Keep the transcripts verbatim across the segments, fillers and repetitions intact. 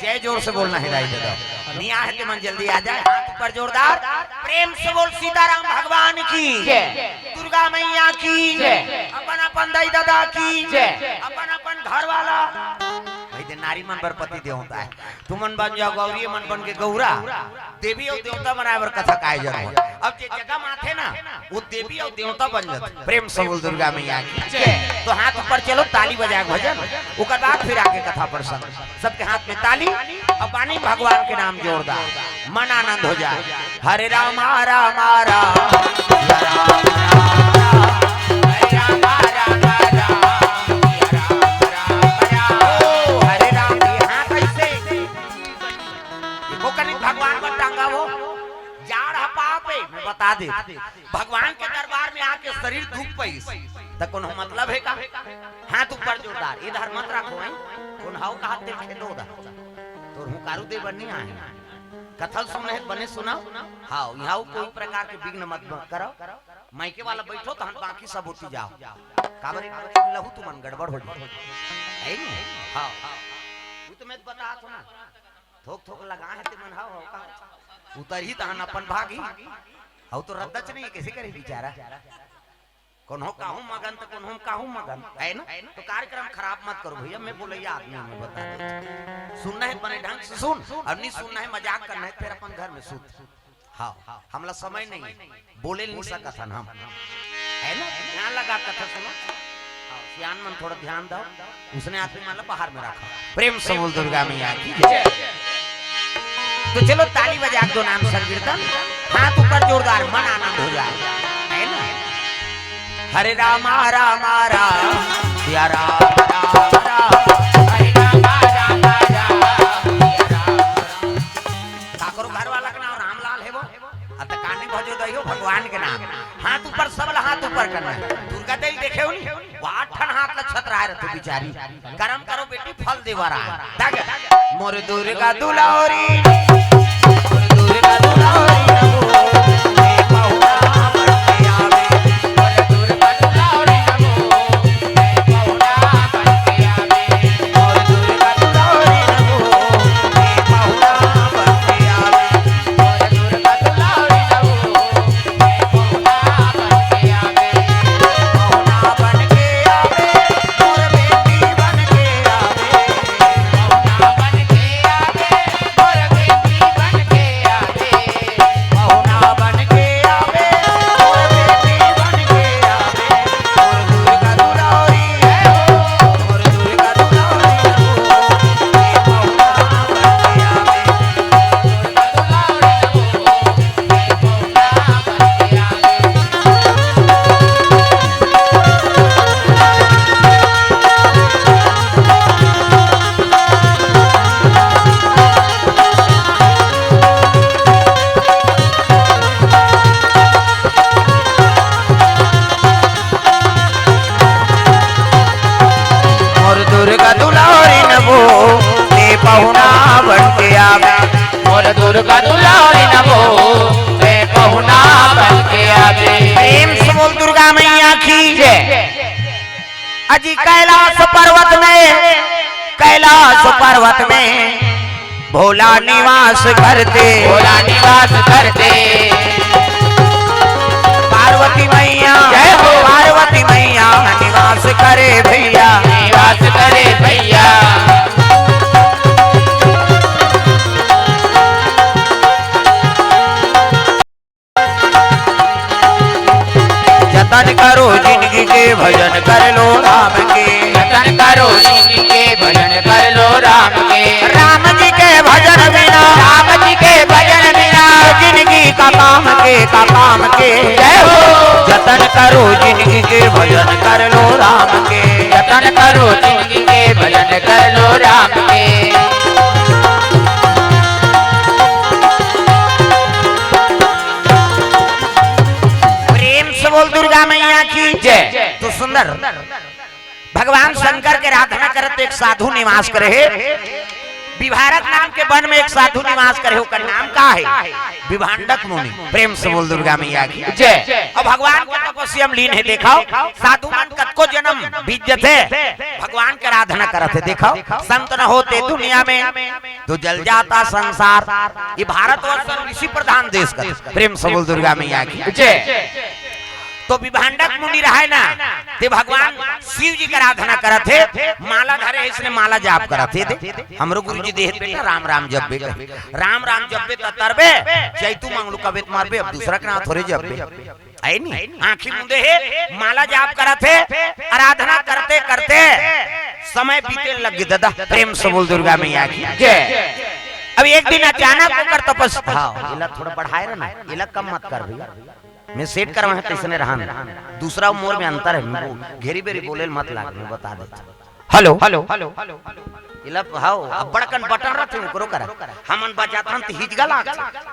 जय जोर से बोलना हे दाई ददा। नइ आए हे ते मन जल्दी आ जाए। हाथ ऊपर जोरदार, प्रेम से बोल सीताराम भगवान की, जय। दुर्गा मैया की, जय। अपन अपन दाई ददा की, जय। अपन अपन घर वाला। भाई दे नारी मन बर पति देवता हे। तुमन बन जाव गौरी, मन बन के गौरा। देवी अउ देवता बनाए बर कथा के आयोजन होय। अब जे जगह म आथे ना, वो देवी अउ देवता बन जाथे। प्रेम से बोल दुर्गा मैया की जय। तो हाथ ऊपर, चलो ताली बजा के भजन, ओकर बाद फिर आगे कथा प्रसंग। सबके हाथ में ताली, अब पानी भगवान के नाम जोरदार, मन आनंद हो जाए। हरे रामा रामा राम, या राम राम राम, हरे रामा रामा राम, या राम राम राम। ओ, हरे राम, ये हाथ ऐसे, ये को कनी भगवान पर टांगा वो, जाड़ ह पाप हे, मैं बता दे। भगवान के दरबार में आके शरीर दुख पाइस, त कोनो मतलब हे का? हाथ ऊपर जोरदार, इधर मत रखो, हैं? कोन हव कहा तेल खेदो उधर। तोर हुंकारू दे बर नइ आए हन। कथा ल सुने हे त बने सुनव। हाँ, इहाँ कोई प्रकार के विघ्न मत ब-, करव। माइके वाला बइठो, तहन बाकी सब ओती जाव। काबर एक बार लहू तुमन गड़बड़ हो जाही। हे नी? हाँ। वो तो मैं बतात हूँ ना। थोक थोक लगा हे ते मन, हव, हव, का? उतरही तहन अपन भागही। हव तो रद्दच नइ हे, कइसे करही बिचारा? कोनो काहू मगन त कोनो काहू मगन, हे ना? तो कार्यक्रम खराब मत करो भइया, मैं बोलइया आदमी हूँ, मैं बता देथंव। सुनना हे बने ढंग से सुन, अउ नइ सुनना हे, मजाक करना हे, फिर अपन घर में सुत। हाँ, हमला समय नइ हे, बोले नइ सकत हन हम, हे ना? ध्यान लगा कथा सुनो। हाँ, सियान मन थोड़ा ध्यान दव, उसने आदमी मन ला बाहर में रखा। प्रेम से बोल दुर्गा मैया की जय। तो चलो ताली बजा के दो नाम संकीर्तन, हाथ ऊपर जोरदार, मन आनंद हो जाए, हे ना? हरे रामा रामा राम, या राम राम राम, हरे रामा रामा राम, या राम राम। काकरो घर वाला के नाम रामलाल हे वो? अत कानी भजो दइयो भगवान के नाम। हाथ ऊपर, सब ला हाथ ऊपर करना हे। दुर्गा देवी देखे हो नी? वो आठ ठन हाथ ला छतराए रथे बिचारी। करम करो बेटी, फल देवा रहा। दाग। मोर दुर्गा दुलारी, मोर दुर्गा दुलारी नमो, मैं पहुना बन के आवे। मोर दुर्गा दुलारी नमो, मैं पहुना बन के आवे। मोर दुर्गा दुलारी नमो, मैं पहुना बन के आवे। मोर दुर्गा दुलारी नमो, मैं पहुना बन के आवे। पहुना बन के आवे, मोर बेटी बन के आवे। पहुना बन के आवे, मोर बेटी बन के आवे। पहुना बन के आवे, मोर बेटी बन के आवे। मोर दुर्गा दुलारी हे हो, मोर दुर्गा दुलारी हो, ये पहुना बन के आवे। दुर्गा दुलारी हो, ये पहुना बन के आवे। मोर दुर्गा दुलारी नमो, ते पहुना बन के आवे। मोर दुर्गा दुलारी नमो, ते पहुना बन के आवे। प्रेम से बोल दुर्गा मैया की जय। अजी कैलाश पर्वत में, कैलाश पर्वत में भोला निवास करते, भोला निवास करते। पार्वती मैया, जय हो। पार्वती मैया निवास करे भइया। निवास करे भइया। जतन करो जिनगी के भजन कर लो राम के। जतन करो जिनगी के भजन कर लो राम के। राम जी के भजन बिना, राम जी के भजन बिना, जिनगी का काम के, का काम के। जय हो। जतन करो जिनगी के भजन कर लो राम के। जतन करो जिनगी के भजन कर लो राम के। प्रेम से बोल दुर्गा मैया की जय। तो सुंदर भगवान शंकर के आराधना करत एक साधु निवास करे हे। विभारत नाम के वन में एक साधु निवास करे, ओकर नाम का हे? विभांडक मुनि। प्रेम से बोल दुर्गा मैया की जय। अब भगवान के तपस्या में लीन हे। देखो, साधु मन कतको जन्म बीत जथे, भगवान के आराधना करत हे। देखो, संत न होते दुनिया में तो जल जाता संसार। ये भारतवर्ष ऋषि प्रधान देश का। प्रेम से बोल दुर्गा मैया की जय। तो विभांडक मुनि रहे ना, ते भगवान शिव जी के आराधना करत हे, माला धरे हे, इसने माला जाप करत हे। दे, हमरो गुरु जी देहे बेटा, राम राम जपबे, राम राम जपबे त तरबे, जैतू मंगलू कबे त मरबे, अब दूसरा के नाम थोरे जपबे। है नी? आँखी मुंदे हे, माला जाप करत हे, आराधना करते करते समय बीते लग गे दादा। प्रेम से बोल दुर्गा मैया की जय। अब एक दिन अचानक ओकर तपस्या, हाँ, एला थोड़ा बढ़ाए रहे ना, एला कम मत कर भैया। मैं सेट करवा हे तैसने रहन। दूसरा मोर में अंतर हे, मैं घेरी बेरी बोले मत लाग, मैं बता देता। Hello, hello, hello, hello. इला हाव, अब बड़कन बटन रथे ओकरो करा। हमन बजाथन त हिजगा लागथे।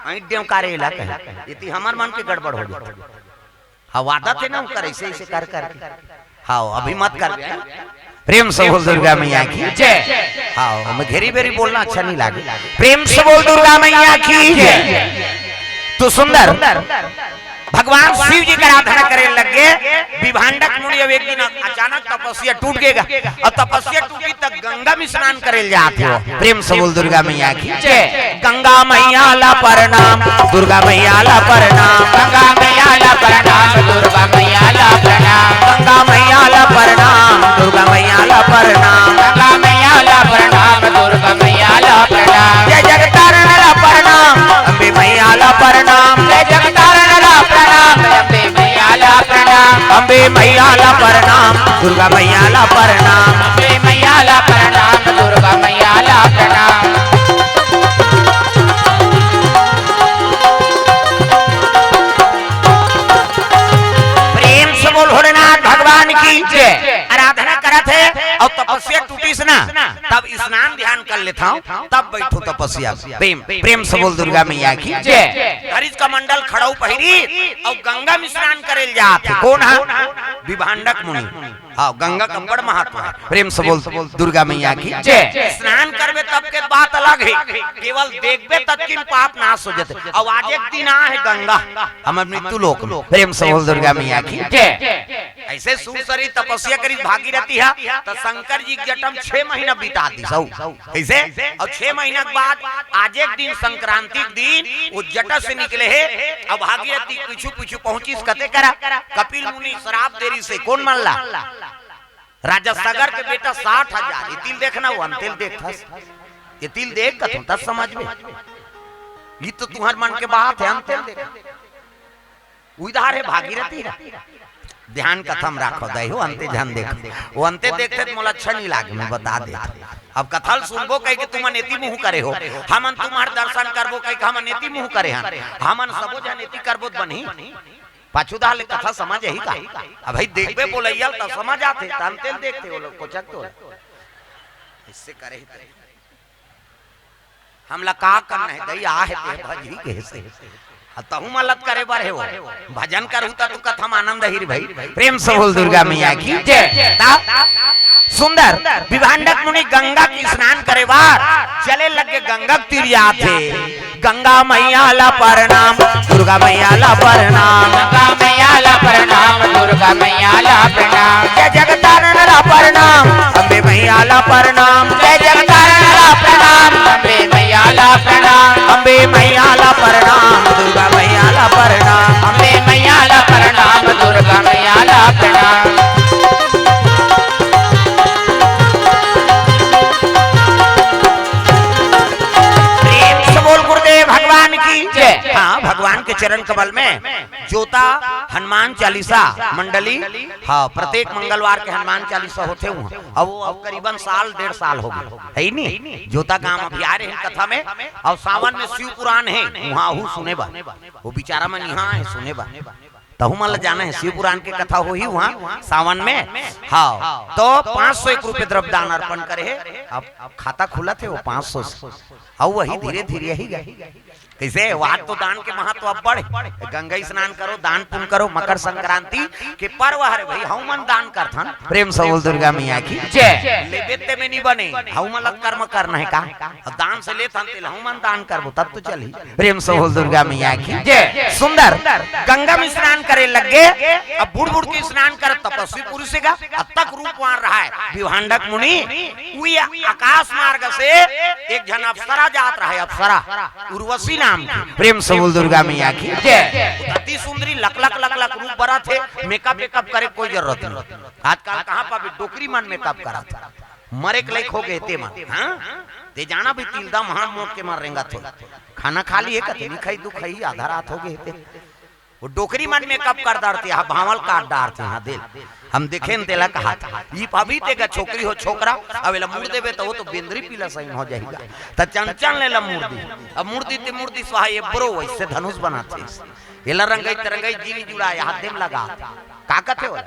ऐं डेव कारे इला कहे। इति हमर मन के गड़बड़ हो जाथे। हाँ, आदत हे ना ओकर ऐसे, ऐसे कर, कर। हाँ, अभी मत कर। प्रेम से बोल दुर्गा मैया की जय। हाँ, हम घेरी बेरी बोलना अच्छा नहीं लागे। प्रेम से बोल दुर्गा मैया की जय। तो सुंदर भगवान शिव जी के आराधना करे लग गे। विभांडक मुनि अब एक दिन अचानक तपस्या टूट गेगा। अब तपस्या टूटी त गंगा में स्नान करे ल जात हे। प्रेम से बोल दुर्गा मैया की जय। गंगा मैया ला प्रणाम, दुर्गा मैया ला प्रणाम। गंगा मैया ला प्रणाम, दुर्गा मैया ला प्रणाम। गंगा मैया ला प्रणाम, दुर्गा मैया ला प्रणाम। गंगा मैया ला प्रणाम, दुर्गा मैया ला प्रणाम। जय जगतारण ला प्रणाम, अम्बे मैया ला प्रणाम। जय जगतारण ला प्रणाम, अम्बे मैया ला प्रणाम। अम्बे मैया ला प्रणाम, दुर्गा मैया ला प्रणाम। अम्बे मैया ला प्रणाम, दुर्गा मैया ला प्रणाम। प्रेम से बोल भोलेनाथ भगवान की जय। आराधना करत हे अउ तपस्या टूटिस ना, तब स्नान ध्यान कर लेथंव, तब बइठो तपस्या। प्रेम, प्रेम से बोल दुर्गा मैया की जय। हरिज कमंडल खड़ऊ पहिरी अउ गंगा में स्नान करे ल जात हे। कोन हे? विभांडक मुनि। हाँ, गंगा के बड़ महत्व हे। प्रेम से बोल दुर्गा मैया की जय। स्नान करबे तब के बात अलग हे, केवल देखबे ततकिन पाप नाश हो जाथे। अउ आज एक दिन आहे गंगा हमर मृत्यु लोक में। प्रेम से बोल दुर्गा मैया की जय। ऐसे सुसरी तपस्या करिस भागीरथी हा, त शंकर जी के जटा म छह महीना बिता दिस। कैसे? अउ छह महीना के बाद आज एक दिन संक्रांति के दिन वो जटा से निकले हे। अउ भागीरथी पीछू पीछू पहुंचिस कते करा, कपिल मुनि श्राप दे रिहिसे कोन मन ला? राजा सगर के बेटा साठ हजार। ये तिल देखना, वो अंतिल देखथस। ये तिल देख कथों तब समझ में। ये तो तुम्हार मन के बात हे, अंतिल देख। उधार हे भागीरथी हे। ध्यान कथा म राखो दई हो, अंते झन देख। वो अंते देखथे त मोला अच्छा नहीं लागे, मैं बता देत। अब कथा ल सुनबो कहि के तुमन एती मुंह करे हो, हमन तुम्हार दर्शन करबो कहि के हमन एती मुंह करे हन, हमन सबो झन एती करबो त बनही। पाछू दाह ले कथा समझ आही का? अब भाई देखबे बोलैया ल त समझ आथे, त अंते ल देखथे वो लोग कोचक तो। इससे करे ही करे। हमला का करना हे दई, आहे ते भजही कहे से। आ तहू मलत करे बर हे वो। भजन करहू त तू कथा म आनंद आही रे भाई। प्रेम से बोल दुर्गा मैया की जय। ता सुंदर विभांडक मुनि गंगा के स्नान करे बर चले लगे, गंगा के तीर जात हे। गंगा मैया ला प्रणाम, दुर्गा मैया ला प्रणाम। गंगा मैया ला प्रणाम, दुर्गा मैया ला प्रणाम। जय जगतारण ला प्रणाम, अम्बे मैया ला प्रणाम। जय जगतारण ला प्रणाम, अम्बे मैया ला प्रणाम। अम्बे मैया ला प्रणाम, दुर्गा मैया ला प्रणाम। अम्बे मैया ला प्रणाम, दुर्गा मैया ला प्रणाम। प्रेम से बोल गुरुदेव भगवान की जय। हाँ, भगवान के चरण कमल में जोता हनुमान चालीसा मंडली, हाँ, प्रत्येक मंगलवार के हनुमान चालीसा होथे उहाँ। अब वो अब करीबन साल, डेढ़ साल हो गे, हे नी? जोता गांव अभी आ रहे हैं कथा में, अउ सावन में शिव पुराण हे, उहाँ आहू सुने बर। वो बिचारा मन इहाँ आहे सुने बर। तहु मन ल जाना हे, शिव पुराण के कथा होही उहाँ सावन में। हाँ, तो पाँच सौ एक रुपये द्रव्य दान अर्पण करे हे। अब खाता खुलत हे वो पाँच सौ से, अउ वही धीरे धीरे ही गा। कइसे? आज तो दान के महत्व अब्बड़ हे। गंगा स्नान करो, दान पुण्य करो, मकर संक्रांति के पर्व हरे भाई, हउ मन दान करथन। प्रेम से बोल दुर्गा मैया की जय। लेबे ते में नहीं बने, हउ मन ल कर्म करना हे का? अब दान से लेथन तेल हउ मन दान करबो तब तो चलही। प्रेम से बोल दुर्गा मैया की जय। सुंदर। गंगा में स्नान करे लग गे। अब बुड़ बुड़ के स्नान करत तपस्वी पुरुष हे गा, अतक रूपवान रहा हे विभांडक मुनि। उही आकाश मार्ग से एक झन अप्सरा जात रहा हे, अप्सरा उर्वशी नाम की। प्रेम से बोल दुर्गा मैया की जय। अति सुंदरी, लक लक लक लक रूप बरत हे, मेकअप वेकअप करे कोई जरूरत नहीं। आजकल कहाँ पाबे डोकरी मन मेकअप करत हे, मरे के लायक हो गे ते मन। हाँ, ते जाना भी तिलदा महान मोट के मन रेंगत हो। खाना खा लिए कते नहीं खाई, दू खाई, आधा रात हो गे ते। वो डोकरी मन मेकअप कर डारथे, हाँ, भांवल काट डारथे, हाँ, दे। हम देखे न तेला कहा था, ई पाबी ते गा छोकरी हो छोकरा, अब एला मुड़ देबे तो वो तो बेंदरी पीला सही हो जाही गा। त चंचल ने ला मुड़ दी, अब मुड़ दी ते मुड़ दी स्वाहा, ये ब्रो वैसे धनुष बनाथे। एला रंगई ते रंगई जीनी जुड़ा, हाथ दे म लगा। का कथे ओला?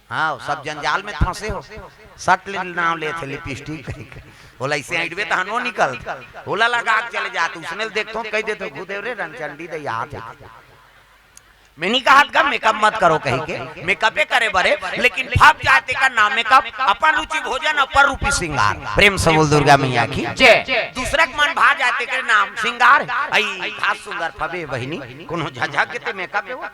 हाँ, सब जंजाल में फंसे हो। सट ले नाम लेथे लिपस्टिक कहिके। ओला ऐसे ऐंठबे तहन वो निकल। ओला लगा के चले जात, उसने ल देखथो, कहि देथो, "गुदेव रे रंगचंडी दे याद हे।" मैं नहीं कहत गा मेकअप मत करो कहिके, मेकअपे करे बरे, लेकिन फब जाए तेकर नाम मेकअप, अपन रुचि भोजन, अपन रूपी श्रृंगार। प्रेम से बोल दुर्गा मैया की जय। दूसरा के मन भा जाए तेकर नाम श्रृंगार। आई घास सुंदर फबे बहिनी, कोनो झझक के ते मेकअप हे वो।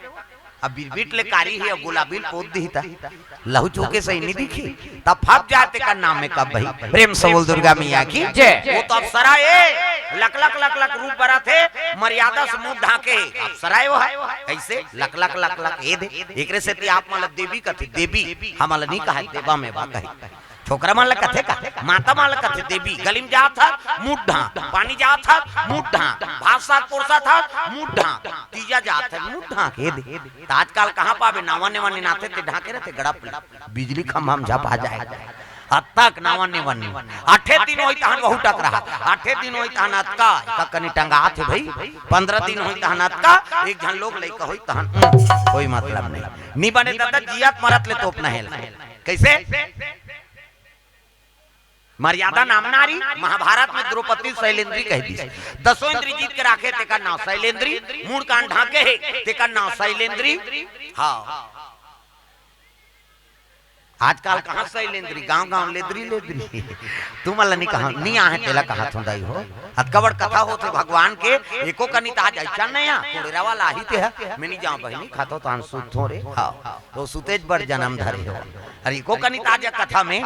अब बिरबिट ले कारी हे, अब गुलाबी ल पोत दिही त लहू चूके सही नहीं दिखी, तब फब जाए तेकर नाम मेकअप भाई। प्रेम से बोल दुर्गा मैया की जय। वो तो अप्सरा ए, लक लक लक लक रूप बरत हे, मर्यादा से मुंह ढांके हे। अप्सरा ए वो हे, ऐसे लक लक लक लक ए दे। एकरे सेती आप मन ल देवी कथे, देवी, हमन ल नहीं कहे, देवा में बा कहे। छोकरा मन ल कथे का, माता मन ल कथे देवी। गली में जात हस, मुंह ढांक, पानी जात हस, मुंह ढांक, भात साग परोसत हस, मुंह ढांक, तीजा जात हस, मुंह ढांक, ए दे। त आजकल कहाँ पाबे, नावा नेवा निनाथे ते ढांके रहिथे गड़प ले। बिजली खंभा में झपा जाए। अतक नावा नेवा नी। आठे दिन होई तहन वहू टकरा। आठे दिन होई तहन अतका, का कनी टंगात हे भाई। पंद्रह दिन होई तहन अतका, एक झन लोग लइका होई तहन, हम्म, कोई मतलब नहीं। नी बने दादा, जियत मरत ले तोपना हे ला। कइसे? मर्यादा नाम नारी, महाभारत में द्रौपदी शैलेंद्री कहि दिस। दसों इंद्री जीत के राखे, तेकर नाव शैलेंद्री, मूड़ कान ढांके हे, तेकर नाव शैलेंद्री। हाँ। आजकल कहाँ शैलेंद्री, गांव गांव लेदरी लेदरी। तुमन ल नहीं कहा, नहीं आहे तेला कहत हों दाई हो। अतका बड़ कथा होथे भगवान के, एको कनी त आज अइसन नहीं आ, कोड़ेरा वाला आही ते ह, मैं नहीं जांव बहिनी, खाथों तहन सुतथों रे। हाँ, तो सुतेच बर जनम धरे हो। अरे एको कनी त आज कथा में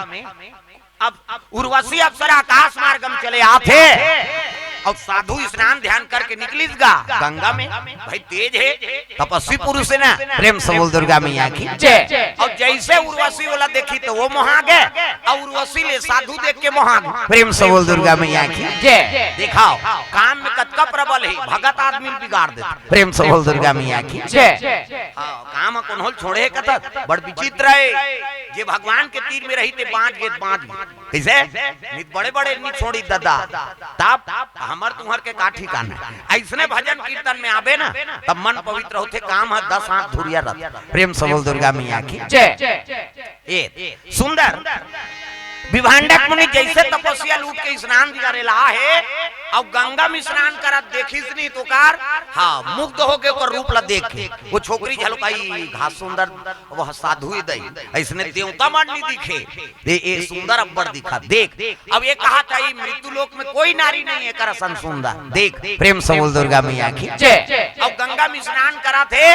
अब उर्वशी अप्सरा आकाश मार्ग में चले आथे, अउ साधु स्नान ध्यान करके निकलिस गा गंगा में। भाई तेज हे, तपस्वी पुरुष हे ना। प्रेम से बोल दुर्गा मैया की जय। अउ जइसे उर्वशी ओला देखी तो वो मोहा गे, अउ उर्वशी ले साधु देख के मोहा गे। प्रेम से बोल दुर्गा मैया की जय। देखाव, काम में कतका प्रबल हे, भगत आदमी ल बिगाड़ देथे। प्रेम से बोल दुर्गा मैया की जय। हाँ, काम ह कोनो ल छोड़े हे कथस, बड़ विचित्र हे। जे भगवान के तीर में रही ते बांच गे, बांच गे। कइसे? नित बड़े बड़े नी छोड़ी दादा। तब हमर तुंहर के का ठिकाना हे? अइसने भजन कीर्तन में आबे ना, तब मन पवित्र होथे, काम ह दस हाथ धुरिया रथ। प्रेम से बोल दुर्गा मैया की जय। ए, सुंदर। विभांडक मुनि जइसे तपस्या ल उठ के स्नान करे ला हे, अउ गंगा में स्नान करत देखिस नी तो ओकर, हाँ, मुग्ध होके ओकर रूप ला देख के। वो छोकरी झलकाई, घास सुंदर, वह साधु ही दई, अइसने देवता मन नी दिखे। ए, ए सुंदर अब्बड़ दिखत, देख। अब ये कहा था, ई मृत्यु लोक में कोई नारी नहीं हे एकर असन सुंदर। देख, प्रेम से बोल दुर्गा मैया की जय। अब गंगा में स्नान करत हे,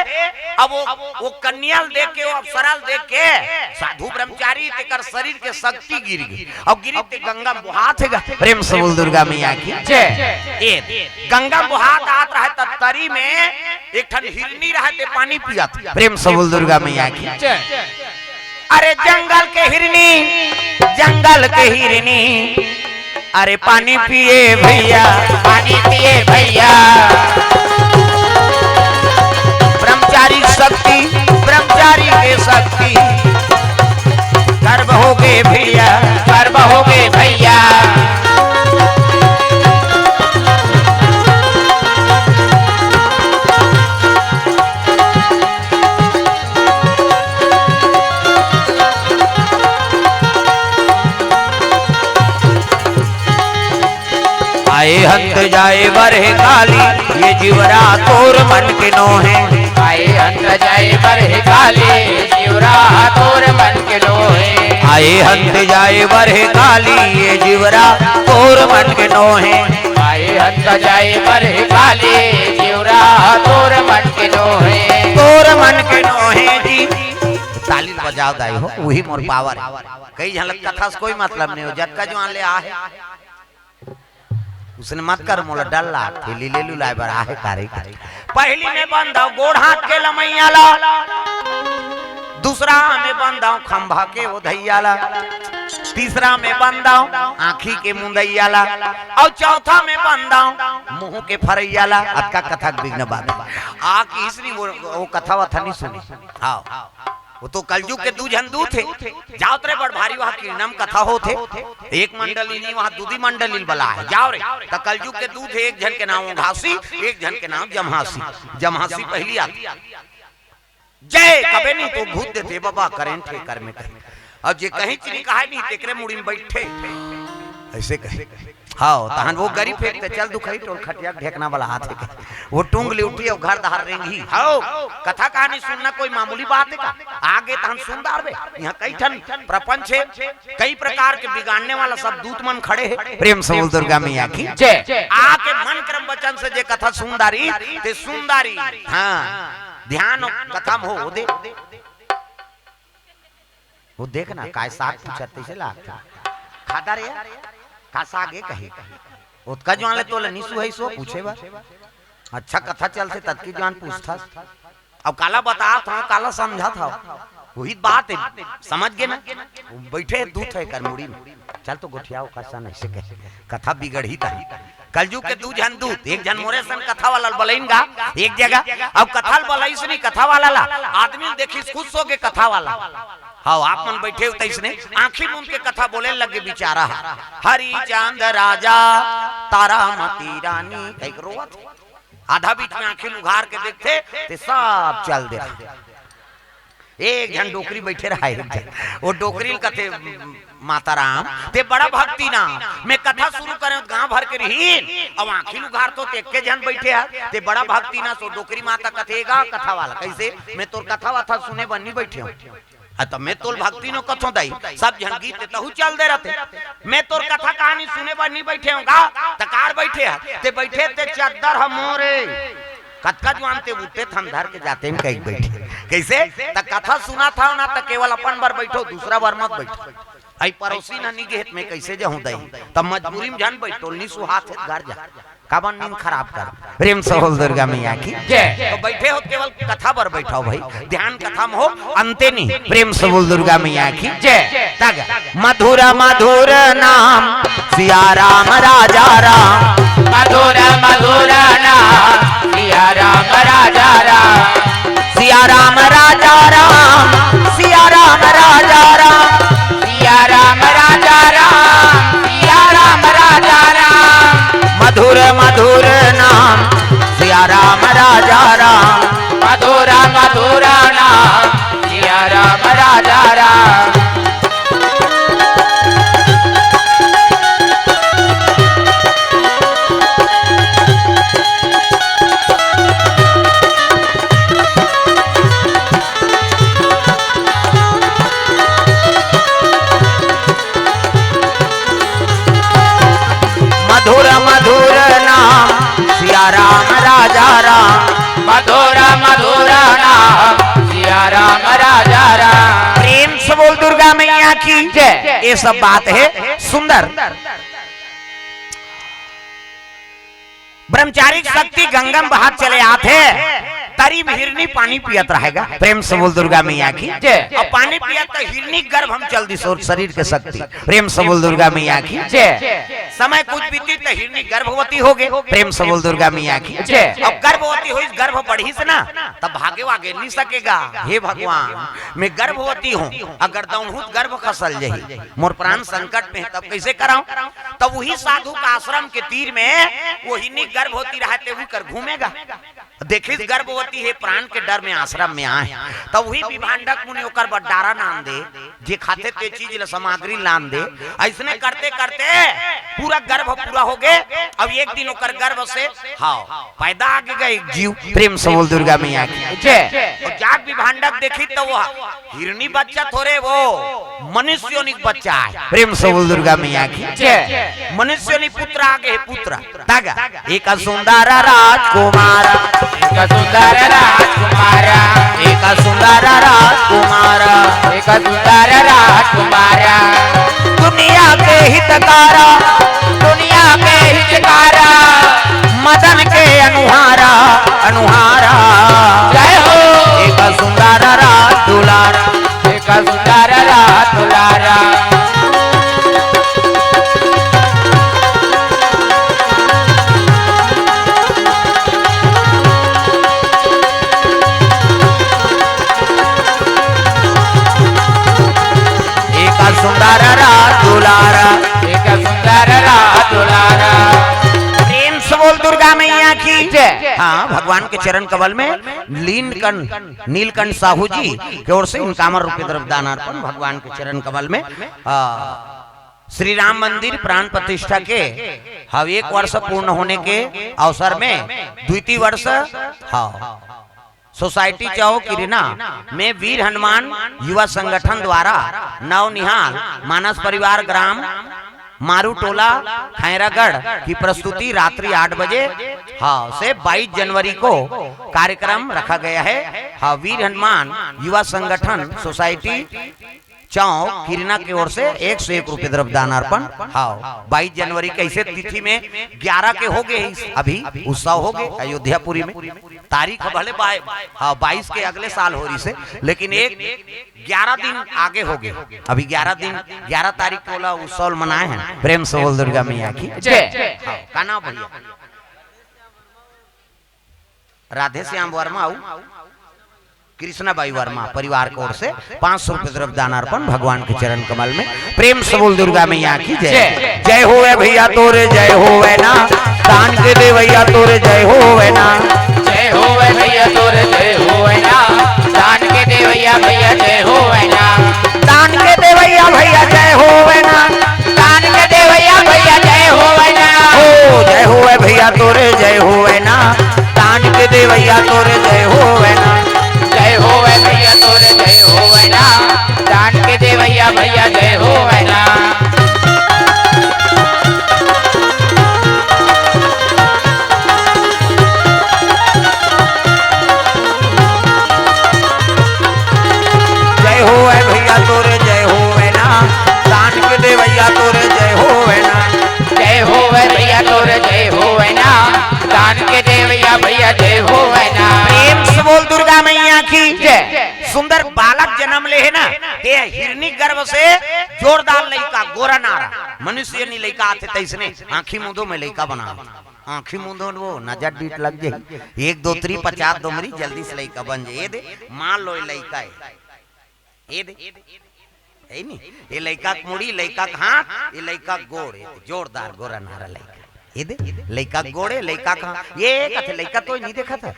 अब वो, वो कन्या ल देख के, वो अप्सरा ल देख के, साधु ब्रह्मचारी तेकर शरीर के शक्ति गिर गे। अब गिरी ते गंगा में बोहात हे गा। प्रेम से बोल दुर्गा मैया की जय। ए, गंगा में बोहात आत रहे त तरी में एक ठन हिरनी रहे ते पानी पियत। प्रेम से बोल दुर्गा मैया की जय। अरे जंगल के हिरनी, जंगल के हिरनी, अरे पानी पिए भैया, पानी पिए भैया। ब्रह्मचारी शक्ति, ब्रह्मचारी के शक्ति, गर्व हो गे भैया, गर्व हो गे भैया। आए हंत जाए बरह काली, ये जीवरा तोर मन के नोहे। आए हंत जाए बरह काली, ये जीवरा तोर मन के नोहे। आए हंत जाए बरह काली, ये जीवरा तोर मन के नोहे। आए हंत जाए बरह काली, ये जीवरा तोर मन के नोहे। तोर मन के नोहे जी। ताली बजाव दाई हो, वही मोर पावर। कई झन ल कथा से कोई मतलब नहीं हो, जतका जुआन ले आहे। उसने मत कर, मोला डर लागथे, लीले लुलाए बर आहे का रे। पहली में बंदाव गोड़ हाथ के लमैया ला, दूसरा में बंदाव खंभा के ओधैया ला, तीसरा में बंदाव आँखी के मुंदैया ला, अउ चौथा में बंदाव मुंह के फरैया ला। अतका कथा के बिघ्न बात। आ किसनी वो, वो कथा वथा नहीं सुनी। हाँ। वो तो कलजुग के दू झन दूत हे। जावत रे बड़ भारी वहाँ किरणम कथा होत हे। एक मंडली नहीं, वहाँ दूदी मंडली बला हे। जाव रे। त कलजुग के दूत हे, एक झन के नाम घासी, एक झन के नाम जम्हासी। जम्हासी पहली आती। जय कबे नहीं तो भूत देते बाबा करें ठे कर में करें। अब जे कहीं चीनी कहा नहीं, तेकरे मुड़ी में बैठे। ऐसे कहे। हाँ, तहन वो गरी फेंकते, चल दुखई टोल खटिया के ढेकना वाला हाथ हे। वो टूंग ले उठी अउ घर दहार रेंगी। हाँ, कथा कहानी सुनना कोई मामूली बात हे का? आगे तहन सुन डारबे। यहाँ कई ठन प्रपंच हे, कई प्रकार के बिगाड़ने वाला सब दूत मन खड़े हे। प्रेम से बोल दुर्गा मैया की जय। आके मन क्रम वचन से जे कथा सुन डारी, ते सुन डारी। हाँ, ध्यान कथा में हो दे। वो देख ना, काय साग पूछत तइसे लागथे। खाता रे, का साग हे कही? ओतका जुआन ले तोला निसु है सो पूछे बर। अच्छा कथा चलथे ततकी जुआन पूछथस। अब काला बतात हव, काला समझत हव। वही बात हे, समझ गे ना? वो बैठे दूत हे कर मुड़ी में। चल तो गोठिया ओकर सन ऐसे कहे। कथा बिगड़ही तही। कलजुग के दू झन दूत, एक झन मोरे सन कथा वाला ल बलइन गा, एक जगह। अब कथा ल बलइस नहीं कथा वाला ला, आदमी ल देखिस खुश हो गे कथा वाला। हाँ, आप मन बैठे हो तइसने, आँखी मूंद के कथा बोले लगे बिचारा। हरिचंद राजा, तारामती रानी, कहिके रोवत हे। आधा बीच में आँखी उघार के देखथे, ते सब चल दे रहा। एक झन डोकरी बैठे रहा, एक झन। वो डोकरी ल कथे, "माता राम, ते बड़ा भक्ति ना, मैं कथा शुरू करें, गांव भर के रहीन, अब आँखी उघार तो ते एके झन बैठे हे, ते बड़ा भक्ति ना।" सो डोकरी माता कथे, "गा कथा वाला, कइसे? मैं तोर कथा वथा सुने बर नहीं बैठे हूँ।" "आ, त मैं तोल भक्ति नो कथों दाई, सब झन गीत ते तहू चल दे रहते। मैं तोर कथा कहानी सुने बर नहीं बैठे हूँ गा, त कार बैठे हे, ते बैठे ते चद्दर ह मोरे।" कतका जुआन ते उठे थन धर के जाते में कहीं बैठे। कइसे? त कथा सुनत हव ना त केवल अपन बर बैठो, दूसरा बर मत बैठो। अई पड़ोसी ना निगे हे त मैं कइसे जाहूं दाई? त मजबूरी में झन बैठो, नी सुहात हे घर जा। काबर नींद खराब कर। प्रेम से बोल दुर्गा मैया की जय। तो बैठे हो केवल कथा बर बैठो भाई, ध्यान कथा में हो, अंते नहीं। प्रेम से बोल दुर्गा मैया की जय। तग मधुर मधुर नाम सिया राम राजा राम। मधुर मधुर नाम सिया राम राजा राम। सिया राम राजा राम, सिया राम राजा राम। सिया राम राजा राम, सिया राम राजा राम। मधुर मधुर नाम सिया राम राजा राम। मधुर मधुर नाम सिया राम राजा राम। मधुर मधुर नाम सिया राम राजा राम। मधुर मधुर नाम सिया राम राजा राम। प्रेम से बोल दुर्गा मैया की जय। ये सब बात हे सुंदर। ब्रह्मचारी शक्ति गंगा में बहात चले आत हे, तरी में हिरनी पानी पियत रहेगा। प्रेम से बोल दुर्गा मैया की जय। अब पानी पियत त हिरनी गर्भ में चल दिस शरीर के शक्ति। प्रेम से बोल दुर्गा मैया की जय। समय कुछ बीती त हिरनी गर्भवती हो गे। प्रेम से बोल दुर्गा मैया की जय। अब गर्भवती होइस, गर्भ बढ़िस ना, तब भागे वागे नहीं सकेगा। हे भगवान, मैं गर्भवती हूँ, अगर दौड़हूँ त गर्भ खसल जाही, मोर प्राण संकट में हे, तब कइसे करंव? तब वही साधु का आश्रम के तीर में वो हिरनी गर्भवती रहा, ते उही कर घूमेगा। देखिस गर्भवती हे, प्राण के डर में आश्रम में आए, त उही विभांडक मुनि ओकर बर डारा नान दे, जे खाथे ते चीज ल सामग्री लान दे। अइसने करते करते पूरा गर्भ पूरा हो गे। अब एक दिन ओकर गर्भ से, हाँ, पैदा आगे गे एक जीव। प्रेम से बोल दुर्गा मैया की जय। अउ जाग विभांडक देखिस त वो हिरनी बच्चा थोरे, वो मनुष्य योनि के बच्चा आय। प्रेम से बोल दुर्गा मैया की जय। मनुष्य योनि पुत्र आगे हे, पुत्र। तगा एक सुंदर राजकुमार, एक सुंदर राजकुमार, एक सुंदर राजकुमार, एक सुंदर राजकुमार। दुनिया के हितकारा, दुनिया के हितकारा, मदन के अनुहारा, अनुहारा। जय हो। एक सुंदर राज दुलारा, एक सुंदर राज दुलारा। एक सुंदर राज दुलारा, एक सुंदर राज दुलारा। प्रेम से बोल दुर्गा मैया की जय। हाँ, भगवान के चरण कमल में लीन कन नीलकंठ साहू जी के ओर से इनकामर रुपये द्रव्य दानार्पण भगवान के चरण कमल में। आ, श्री राम मंदिर प्राण प्रतिष्ठा के, हाँ, एक वर्ष पूर्ण होने के अवसर में द्वितीय वर्ष, हाँ, सोसाइटी चौक किरना में वीर हनुमान युवा संगठन द्वारा नवनिहाल मानस परिवार ग्राम मारू टोला खैरागढ़ की प्रस्तुति रात्रि आठ बजे, हाँ, से बाईस जनवरी को कार्यक्रम रखा गया है। हाँ, वीर हनुमान युवा संगठन सोसाइटी चौक किरना की ओर से एक सौ एक रुपये द्रव्य दान अर्पण। हाँ, बाईस जनवरी कैसे तिथि में ग्यारह के हो गए, अभी उत्सव हो गए अयोध्यापुरी में। तारीख भले बाय-, हाँ, बाईस के अगले साल हो रही से, लेकिन एक ग्यारह दिन आगे हो गए। अभी ग्यारह दिन, ग्यारह तारीख को ओला उत्सव मनाए हैं। प्रेम से बोल दुर्गा मैया की जय। हाँ, का नाम भैया? राधे श्याम वर्मा अउ कृष्णा बाई वर्मा परिवार की ओर से पाँच सौ रुपये द्रव्य दान अर्पण भगवान के चरण कमल में। प्रेम से बोल दुर्गा मैया की जय। जय। जय होवे भैया तोरे जय होवे ना, दान के देवैया तोरे जय होवे ना। जय होवे भैया तोरे जय होवे ना, दान के देवैया भैया जय होवे ना। दान के देवैया भैया जय होवे ना, दान के देवैया भैया जय होवे ना। ओ जय होवे भैया तोरे जय होवे ना, दान के देवैया तोरे जय होवे ना। जय होवे भैया तोरे जय होवे ना, दान के देवैया भैया जय होवे ना। जय होवे भैया तोरे जय होवे ना, दान के देवैया तोरे जय होवे ना। जय होवे भैया तोरे जय होवे ना, दान के देवैया भैया जय होवे ना। प्रेम से बोल दुर्गा मैया की जय। सुंदर बालक जन्म ले हे ना, ते हिरनी गर्भ से जोरदार लइका, गोरा नारा, मनुष्य योनि लइका आथे तइसने, आँखी मूंदो में लइका बना, आँखी मूंदो वो नजर डीठ लग जाही, एक दो त्री पचास दो मरी, जल्दी से लइका बन जाही। ये दे, मान लो ये लइका हे, ये दे, हे नी, ये लइका के मुड़ी, लइका के हाथ, ये लइका के गोड़, ये दे, जोरदार गोरा नारा लइका, ये दे, लइका के गोड़ हे, लइका के हाथ, ये कथे लइका तो नहीं देखा था।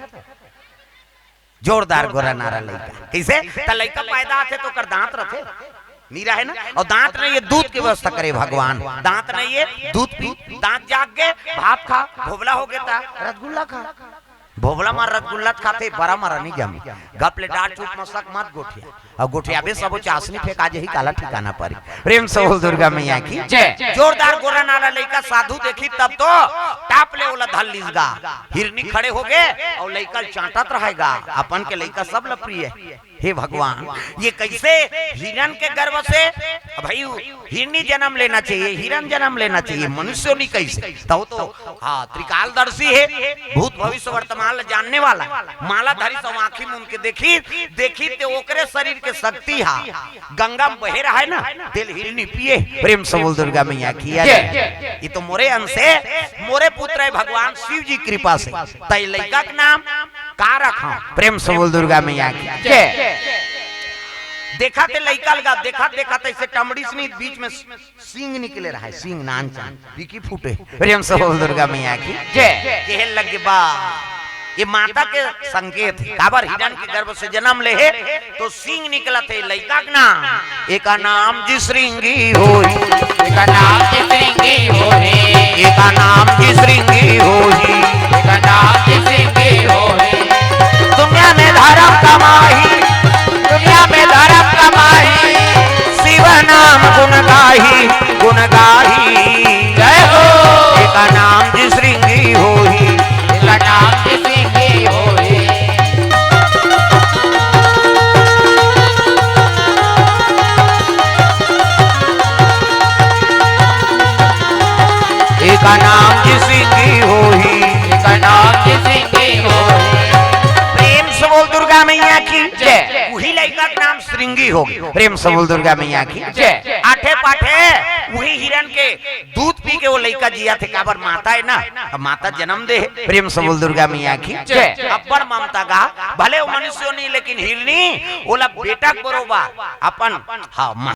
जोरदार गोरा नारा लइका। कइसे? त लइका पैदा आथे त ओकर दांत रथे, नी रहे ना? अउ दांत नइ हे, दूध के व्यवस्था करे भगवान। दांत नइ हे, दूध पी, दांत जाग गे, भात खा, भोभला हो गे त रसगुल्ला खा। भोभला म रसगुल्ला खाथे, बरा म नइ जमे। गप ले डार चुप म सक मत गोठिया। अउ गोठियाबे सबो चासनी फेंका जाही, काला ठिकाना परी। प्रेम से बोल दुर्गा मैया की जय। जोरदार गोरा नारा लइका साधु देखिस तब तो टाप ले ओला धर लिस गा। हिरनी खड़े हो गे अउ लइका ल चांटत रहे गा। अपन के लइका सब ल प्रिय हे। हे भगवान, ये कइसे हिरन के गर्भ से, भाई, हिरनी जन्म लेना चाहिए, हिरन जन्म लेना चाहिए, मनुष्य योनि कइसे? तब तो हाँ, त्रिकालदर्शी हे, भूत भविष्य वर्तमान ल जानने वाला। माला धरिस अउ आँखी मूंद के देखिस, देखिस ते ओकरे शरीर के शक्ति हा गंगा म बहे रहय ना, तेला हिरनी पिए। प्रेम से बोल दुर्गा मैया की जय। जय। ये तो मोरे अंश हे, मोरे पुत्र हे भगवान शिव जी कृपा से। त ये लइका के नाम का रखंव? प्रेम से बोल दुर्गा मैया की जय। देखा ते लइका लगा, देखा, देखा ते अइसे टमड़ी से नहीं, बीच में सींग निकले रहय, सींग नान चान, पीकी फूटे। प्रेम से बोल दुर्गा मैया की जय। केहे लगे बा, ये माता के संकेत हे। काबर हिरण के गर्भ से जन्म ले हे, तो सिंग निकलत हे, लइका के नाम, एका नाम जी श्रृंगी होही। एका नाम जी श्रृंगी होही। एका नाम जी श्रृंगी होही। एका नाम जी श्रृंगी होही। दुनिया में धर्म कमाही, दुनिया में धर्म कमाही, शिव नाम गुण गाही, गुण गाही। जय हो। एका नाम जी श्रृंगी होही। एका नाम जी श्रृंगी होही। एका नाम जी श्रृंगी होही। एका नाम जी श्रृंगी होही। प्रेम से बोल दुर्गा मैया की जय। उही लइका के नाम श्रृंगी होही। प्रेम से बोल दुर्गा मैया की जय। आठे पाठे उही हिरण के दूध पी के वो लइका जियाथे। काबर माता हे ना, अब माता जन्म दे हे। प्रेम से बोल दुर्गा मैया की जय। अब्बड़ ममता गा, भले वो मनुष्य नहीं लेकिन हिरनी ओला बेटा के बरोबर अपन, हाँ, माँ।